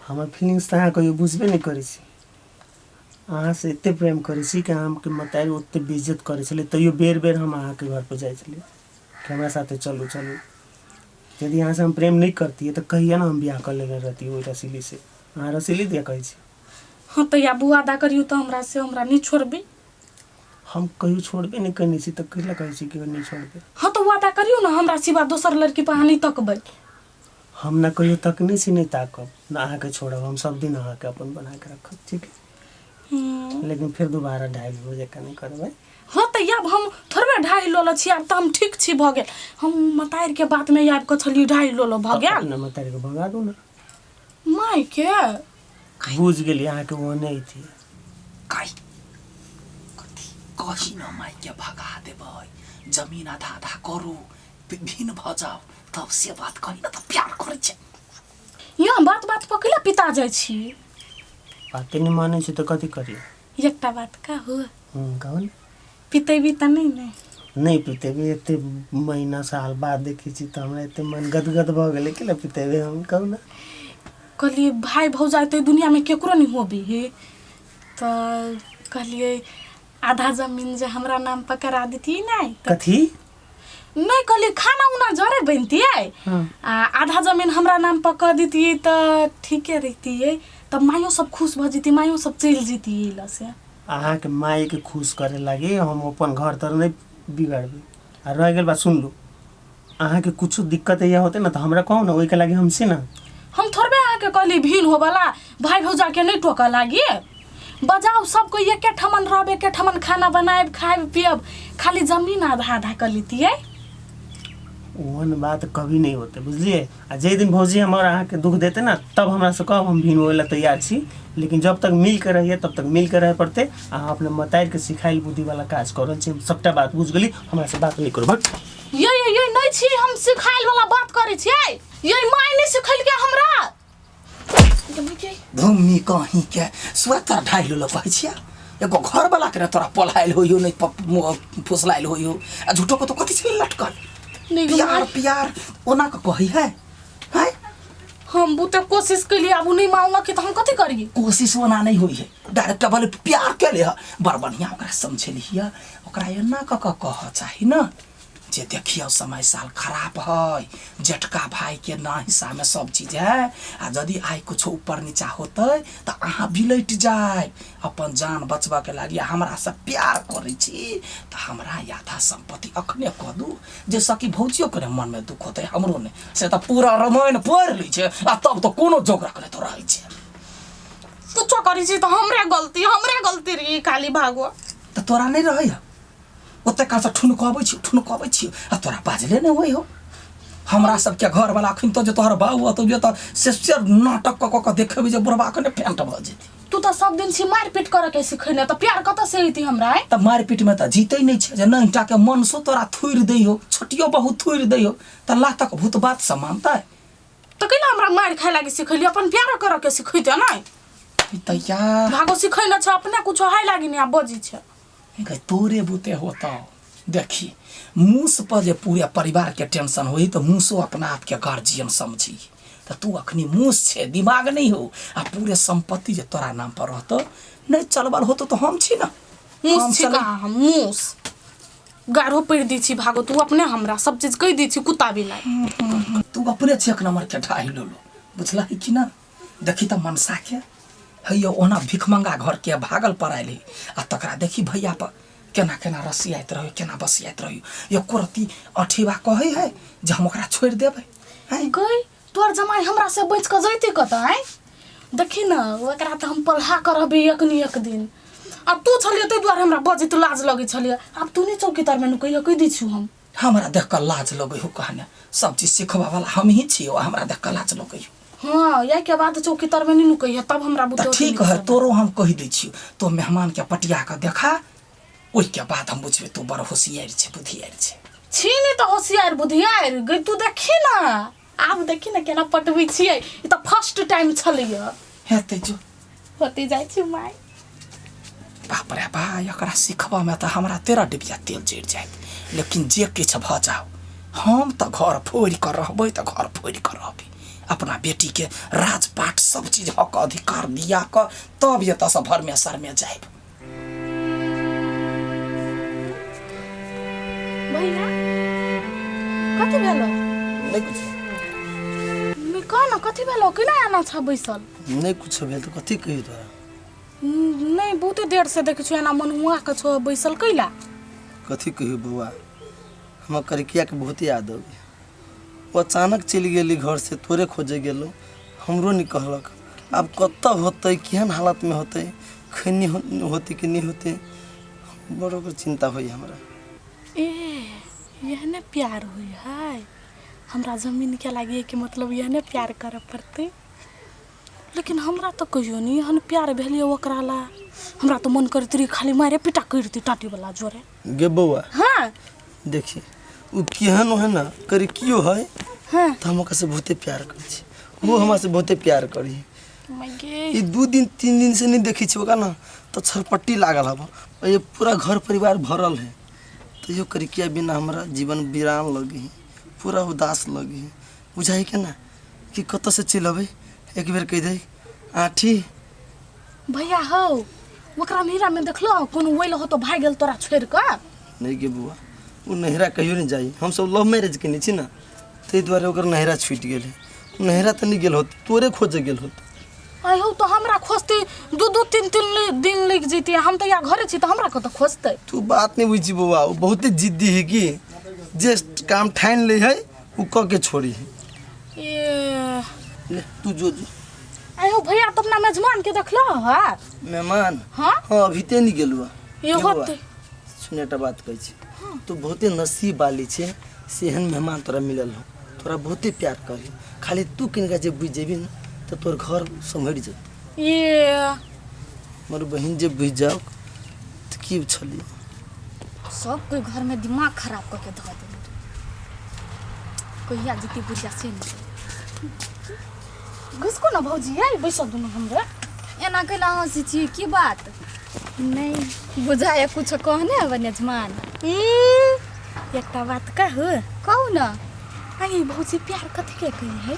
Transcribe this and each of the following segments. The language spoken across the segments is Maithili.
हमर फीलिंग्स तऽ अहाँ कहियो बुझबे नहि करै छी। अहाँसँ एते प्रेम करै छी कि अहाँके मतारी ओते बेइज्जत करै छलै, तैयो बेर बेर हम अहाँके घरपर जाइ छलियै कि हमरा साथे चलू चलू। यदि अहाँसँ हम प्रेम नहि करतियै तऽ कहिया ने हम बियाह कऽ लेने रहतियै ओहि रसीलीसँ। अहाँ रसीली दिया कहै छी। हँ तऽ आब वादा करियौ तऽ हमरा से हमरा नहि छोड़बै। हम कहियो छोड़बे नहि कयने छी, तऽ कथी लए कहै छी कि नहि छोड़बै? हँ तऽ वादा करियौ ने, हमरा सिवा दोसर लड़की पर अहाँ नहि तकबै। हम ने कहियो तकने छी, नहि ताकब, ने अहाँके छोड़ब। हम सब दिन अहाँके अपन बना के रखब, ठीक है? लेकिन फेर दोबारा ढाई हो जकाँ नहि करबै। हँ तऽ आब हम थोड़बे ढाई लऽ छी, आब तऽ हम ठीक छी भऽ गेल। हम मतारिके बातमे आबि कऽ छलियै, ढाई लऽ भऽ गेल। अपना मतारिके भगा दू ने। मायके बुझ गेलियै, अहाँके ओ नहि थी। कही कथी कही न, मायके भगा देबै, जमीन आधा आधा करू, भिन्न भऽ जाउ, तब से बात कही न, तऽ प्यार करै छै। यहाँ बात बात पर कैला पिता जाइ छी? बाते नहि मानै छै तऽ कथी करियै? एकटा बात कहू? कहू ने। पितेबी तऽ नहि ने? नहि पितेबै। एते महीना साल बाद देखै छी तऽ हमरा एते मन गदगद भऽ गेलै, केला पितेबै हम? कहू ने। कहलियै भाय भौजाइ तऽ दुनियामे केकरो नहि होबी हे, तऽ कहलियै आधा जमीन जे हमरा नाम पर करा देतियै ने तऽ कथी नहि। कहलियै खाना उना जरे बनतियै आ आधा जमीन हमरा नाम पर कऽ देतियै तऽ ठीके रहितियै, तब माइयो सब खुश भऽ जैतियै, माइयो सब चलि जैतियै लऽ से। अहाँके मायके खुश करे लागी हम अपन घर तर नहि बिगाड़बै। आ रहि गेल बात, सुन लू, अहाँके कुछो दिक्कत या होतै ने तऽ हमरा कहू ने, ओहिके लागी हम छी ने। हम थोड़बे अहाँके कहली भिन होवला भाय भौजाके नहि टोकऽ लागी। बजाउ सबको, एके ठमन रहब, एके ठमन खाना बनायब, खायब पियब, खाली जमीन आधा आधा कऽ लेतियै। ओहन बात कभी नहि होतै, बुझलियै? आ जाहि दिन भौजी हमर अहाँके दुख देतै ने, तब हमरासँ कहब, हम भिन होय लए तैयार छी। लेकिन जब तक मिल के रहिए तब तक मिल के रहे पड़तै। अहाँ अपने मतारिके सिखायल बुद्धिवला काज कऽ रहल छी, हम सभटा बात बुझि गेली। हमरासँ बात नहि करू, भट। ये ये ये नहि छी हम सिखायल वाला बात करै छियै। ये माय नहि सिखेलकै हमरा। भूमि कहीं के स्वेटर ढाई लो कहै छियै, एगो घर वाला के ने तोरा पलायल होइयो नहि फुसलायल होइयो, आ झूठो को तो कथी छै लटकल? नहि गो प्यार माय। प्यार ओना के कहै है हैं? हम बहुते कोशिश केलियै, आब ओ नहि मानलक तऽ हम कथी करियै? कोशिश ओना नहीं होई है, डायरेक्ट भले प्यार के ले बड़ बढ़िया ओकरा समझेलियै, ओकरा एना कऽ कऽ कह चाही ने जे देखियौ समय साल खराब है, जेठका भाईके ना हिस्सामे सब चीज है, आ यदि आइ कुछो ऊपर नीचा होतै तऽ अहाँ बिलटि जायब। अपन जान बचबऽके लागी हमरासँ प्यार करै छी तऽ हमरा आधा सम्पत्ति अखने कऽ दू, जाहिसँ कि भौजियोके ने मनमे दुख होतै, हमरो नहि। से तऽ पूरा रामायण पढ़ि लै छै आ तब तऽ कोनो जोगरक नहि तो रहै छै। कुछो करै छी तऽ हमरे गलती, हमरे गलती रही खाली भागो। तऽ तोरा नहि रहै ओते कालसँ ठुनकबै छी ठुनकबै छी आ तोरा बाजले नहि होइ हो। हमरा सबके घरवला अखन तऽ जे तोहर बाबू अतौ जे तऽ से से नाटक कऽ कऽ कऽ देखेबै जे बुढ़बा कने पेंट भऽ जेतै। तू तऽ सब दिन छी मारि पीट करऽ के सिखेने, तऽ प्यार कतऽ से अयती हमरा? आँय? तऽ मारि पीटमे तऽ जीतै नहि छै जे नहि टाके मनसो तोरा थुरि दै हो, छोटियो बहुत थुरि दै हो, तऽ लातक भूत बात से मानतै? तऽ कैला हमरा मारि खाय लागी सिखेली? अपन प्यारो करऽ के सिखेते नहि? ई तऽ यार भागो सिखेने छै, अपने कुछो हाय लागी नहि आ बजै छै। गै तोरे बुते होतौ। देखी मूस पर जे पूरे परिवार के टेंशन होई तऽ मूसो अपना आप के गार्जियन समझी, तऽ तू अखनी मूस छे, दिमाग नहीं हो, आ पूरे संपत्ति जे तोरा नाम पर रहतो नहीं चलबल होतो तऽ हम छी ना। मूस हम छी चलै- कहाँ हम मूस? गाढ़ो पड़ि दै छी भागो, तू अपने हमरा सब चीज कहि दै छी कुत्ता बिलाइ। तू अपने छे एक नंबर के ढाई लो लो, बुझलही कि ना? देखी तऽ मनसा के हैयो ओना भिखमंगा घर के भागल पड़ायल है, आ तकरा देखी भैया पर केना केना रसियाइत रहो, केना बसियाइत रहो, एको रत्ती अठेबा कहै है जे हम ओकरा छोड़ि देबै? हैं गई तोर जमाई हमरा से बच कऽ जैती कतऽ? आँय देखी न, ओकरा तऽ हम पल्हा कऽ रहबै एक नि एक दिन। आ तू छलियै ताहि दुआरे हमरा बजैत लाज लगै छलियै, आब तू नहि चौकी तरमे नुकैया, कहि दै छियौ हम। हमरा देख कऽ लाज लगै हो कहने? सब चीज सिखबऽ वाला हमही छियौ, हमरा देख कऽ लाज लगै हो? हाँ, यह के बाद चौकी तर में नहीं नुकई है, तब हमरा तऽ बुते ठीक है, तोरो हम कहि दै छियौ, तो मेहमान के पटिया कऽ देखा, ओहिके बाद हम बुझबै तू बड़ होशियार छै बुधियार छै। छी नहीं तो होशियार बुधियार गई। तू देखी ना, आब देखी ना केना पटबै छियै, ई तऽ फर्स्ट टाइम छलैया। हेतै जो। होते जाइ छी माय। बाप रे बा, एकरा सिखबऽमे तऽ हमरा 13 डिबिया तेल जरि जायत, लेकिन जे किछु भऽ जाओ हम तऽ घर फोड़ि कऽ रहबै, तऽ घर फोड़ि कऽ रहबै। अपना बेटीके राजपाट सब चीज हक अधिकार दिया कऽ तब एतऽसँ भरमे सरमे जायब। भैया कथी भेलो? नहीं कुछ। नहीं कह ना कथी भेलो, केना एना छ बैसल? नहीं कुछ भेल तो कथी कही तोरा? नहीं बहुते देर से देखै छियौ एना मनुआ के छो बैसल कैला? कथी कहियो बौआ, हमरा करिकिया के बहुत याद अबै। ओ अचानक चलि गेली घर से, तोरे खोजे गेलो, हमरो नहीं कहलक। आब कतऽ होतै, केहन हालत में होतै, खैनी होतै कि नहीं होतै, बड़ ओकर चिंता होई हमरा। ए यहने प्यार हुई है हमरा जमीन के लागे कि मतलब यहने प्यार करे पड़तै, लेकिन हमरा तो कहियो नहीं एहन प्यार भेलियै ओकरा ला। हमरा तो मन करैत रही खाली मारे पिटा करती टाटी वाला जोरे। गे बौआ हाँ देखी उ केहन है ना करिकियो है। हाँ तो हम ओकरा से बहुते प्यार करै छी, वो हमरा से बहुते प्यार करी। माय ई 2 दिन 3 दिन से नहीं देखै छी ओकरा ना तो छरपट्टी लागल हब, और ये पूरा घर परिवार भरल है। तो यो करिकिया बिना हमरा जीवन वीरान लगी है, पूरा उदास लगी है। बुझाइ के ना कि कतऽ से चलि अबै, एक बेर कहि दे आठी भैया हौ ओकरा नैहरा में देखलो कोनो वैल हो तो भागि गेल तोरा छोड़ि कऽ? नहीं गे बौआ, ओ नैहरा कहियो नहीं जाइ। हम सब लव मैरिज केने छी ना, ताहि दुआरे ओकर नैहरा छूटि गेल है। नैहरा तऽ नहीं गेल होत, तोरे खोजे गेल होत। आइ हौ तो हमरा खोजतै 2-2 3-3 दिन लागि जैतै, हम तऽ या घरे छी तऽ हमरा कतऽ खोजतै? तू बात नहीं बुझी बौआ, ओ बहुते जिद्दी है कि जे काम ठानि लै है ओ कऽ के छोड़ी है। ए ले तू जो जो। आइ हौ भैया तो अपना मेजमान के देखलो है? मेहमान हाँ हाँ अभी ते नहीं गेलु। ये होतै। सुन एकटा बात कहै छी, तू बहुते नसीब वाली छे से एहन मेहमान तोरा मिलल हो, तोरा बहुते प्यार करी। खाली तू किनका जे बुझि जेबी ना तो तोर घर सम्हरि जेतौ। ये मोर बहिन जे बुझि जाओ तऽ की छलियै। सब कोई घर में दिमाग खराब कऽ के धऽ देने। कहिया जीती बुढ़िया से नहीं। घुसको ना भौजी है बैसो दुनू हमरे। एना कैला हँसी छी की बात? नहीं बुझाए कुछ कहने हब यजमान। एकटा बात कहू? कहू ना। आई भौजी प्यार कथी के कही है?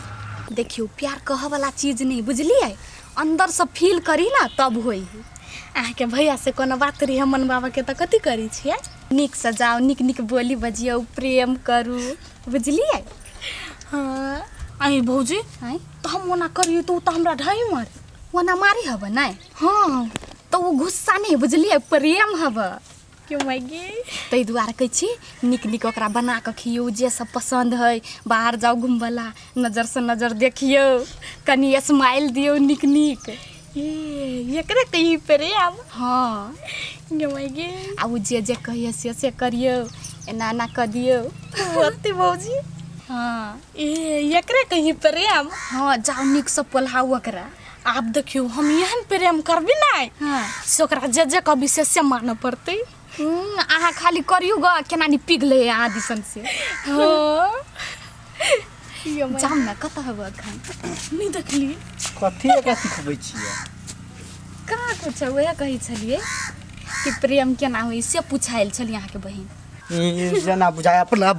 देखियो प्यार कह वाला चीज नहीं बुझलियै, अंदर से फील करी ना तब होई है। अहाँके भैया से कोनो बात रही मन बाबा के तऽ कथी करी छियै? नीक से जाओ, नीक नीक बोली बजियौ, प्रेम करू बुझलियै। हाँ आई भौजी आँय तऽ हम ओना करियै तऽ ओ तऽ हमरा ढाई मारे। ओना मारी हब नहीं? हाँ तो वो गुस्सा नहीं बुझलियै, प्रेम हब। क्यों मायगे? ताहि दुआरे कहै छी नीक नीक ओकरा बना कऽ खियौ, जे सब पसन्द है। बाहर जाउ घुमबला, नजर से नजर देखियौ, कनि स्माइल दियौ नीक नीक। ए एकरे कही प्रेम? हाँ गे मायगे। आ ओ जे जे कहिए से करियौ, एना एना कऽ दियौ। ओते भौजी? हाँ ए एकरे कही प्रेम? हाँ जाउ नीक से पोल्हाउ ओकरा। आब देखियौ हम एहन प्रेम करबी नहि हाँ से ओकरा जे जे कहबी से मानऽ पड़तै। अहाँ खाली करियौ ग, केना नहि पिघलै अहाँ दिसन से। हाँ जाउ ने कतऽ हब एखन? नहि देखली कथी एकरा सिखबै छियै? कहाँ कुछ वएह कहै छलियै कि प्रेम केना होइ से पुछायल छलियै अहाँके बहिन। ई जेना बुझाय अपना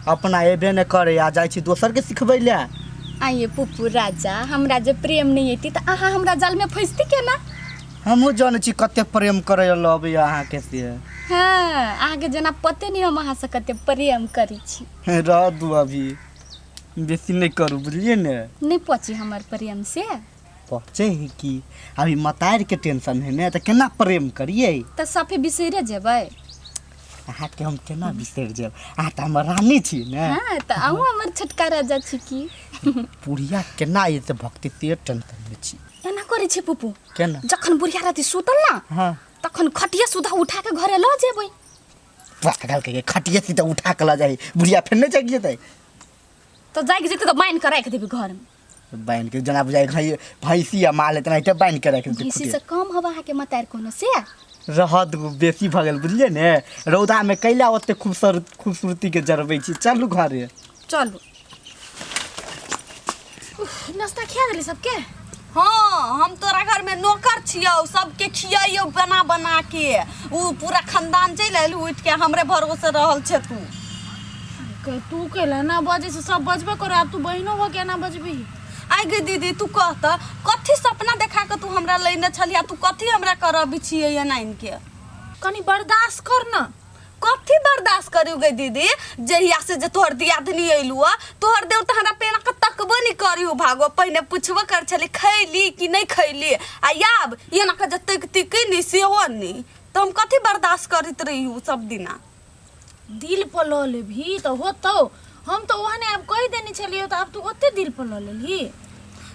अपना एबे नहि करे आ जाइ छी दोसर के सिखबै लए। आइए पुप्पू राजा, हमरा जे प्रेम नहीं अयती तऽ अहाँ हमरा जालमे फँसती केना? हमहूँ जानै छी कते प्रेम करै लए अबैया अहाँके से। हाँ अहाँके जेना पते नहीं हम अहाँसँ कते प्रेम करै छी। रह दू अभी बेसी नहीं करू बुझलियै ने। नहीं पची हमर प्रेम से? पहुँचे है कि अभी मतार के टेंशन है ने तऽ केना प्रेम करियै? तऽ साफे बिसैरे जेबै। अहाँके हम केना बिसरि जायब, अहाँ तऽ हमर रानी छी ने। हाँ तऽ अहूँ हमर छोटका राजा छी की। बुढ़िया केना एते भक्ति से टेंशन में छी। एना करै छी पुप्पू, केना? जखन बुढ़िया राति सुतल ना हाँ तखन खटिया सुधा उठा के घरे लऽ जेबै। पागल के खटिया सीधा उठा के लऽ जाइ, बुढ़िया फेर नहि जागि जेतै? तऽ जागि जेतै तऽ बान्हि कऽ राखि देबै घरमे। बान्हि के जेना बुझाइ भैंसी आ माल एतना हेतै बान्हि के राखि देतै। भैंसी से कम हब अहाँके मतारि कोनो से? रह दू बेसी भऽ गेल बुझलियै ने। रौदामे कैला ओते खूबसूरती के जरबै छी। चलू घरे चलू। नाश्ता खिया देली सबके? हाँ हम तोरा घर में नौकर छियौ, सबके खियैयौ बना बना के। उ पूरा खानदान चलि आयल उठि के हमरे भरोसे रहल छै तू। तू कैला ना बजै छै, सब बजबे करो, आब तू बहिनो भऽ के एना बजबी? आइ गे दीदी तू कह त कथी सपना देखा के तू हमरा लेने छलिया तू कथी हमरा करबी छियै एना के कनी बर्दाश्त कर न कथी बर्दाश्त करू गे दीदी जहिया से जे तोहर दियादनी अयलू हँ तोहर देव तऽ हमरा पेना के तकबो नहीं करियो भागो पहिने पुछबो कर छली खैली कि नहीं खैली आ आब एना के जे तक तिकी नहीं सेहो नहीं तऽ हम कथी बर्दाश्त करैत रही सब दिना दिल पर लऽ लेबही तऽ होतौ हम तऽ ओहने आब कहि देने छलियै तऽ आब तू ओते दिल पर लऽ लेलही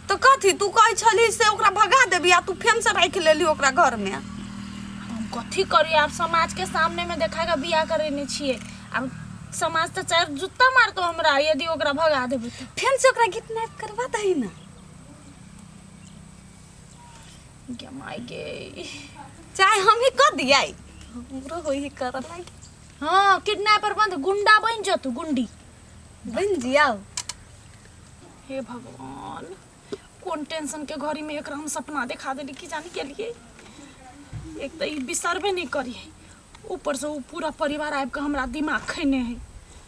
तऽ कथी तू कहै छली से ओकरा भगा देबी आ तू फेन से राखि लेली ओकरा घरमे हम कथी करी आब समाज के सामने में देखा के बियाह करेने छियै आब समाज तऽ चारि जुत्ता मारतौ हमरा यदि ओकरा भगा देबै तऽ फेन से ओकरा गीत नाद करवा दही ना गे माय गे चाहे हम ही कऽ दियै हमरो होई कर लागी हाँ किडनैपर बंद गुंडा बन जो तू गुंडी बन जियाओ हे भगवान कोन टेंशन के घड़ी में एकरा हम सपना देखा देली की जानी के लिए एक तऽ ई बिसरबे नहीं करी है ऊपर से उ पूरा परिवार आबि के हमरा दिमाग खैने है।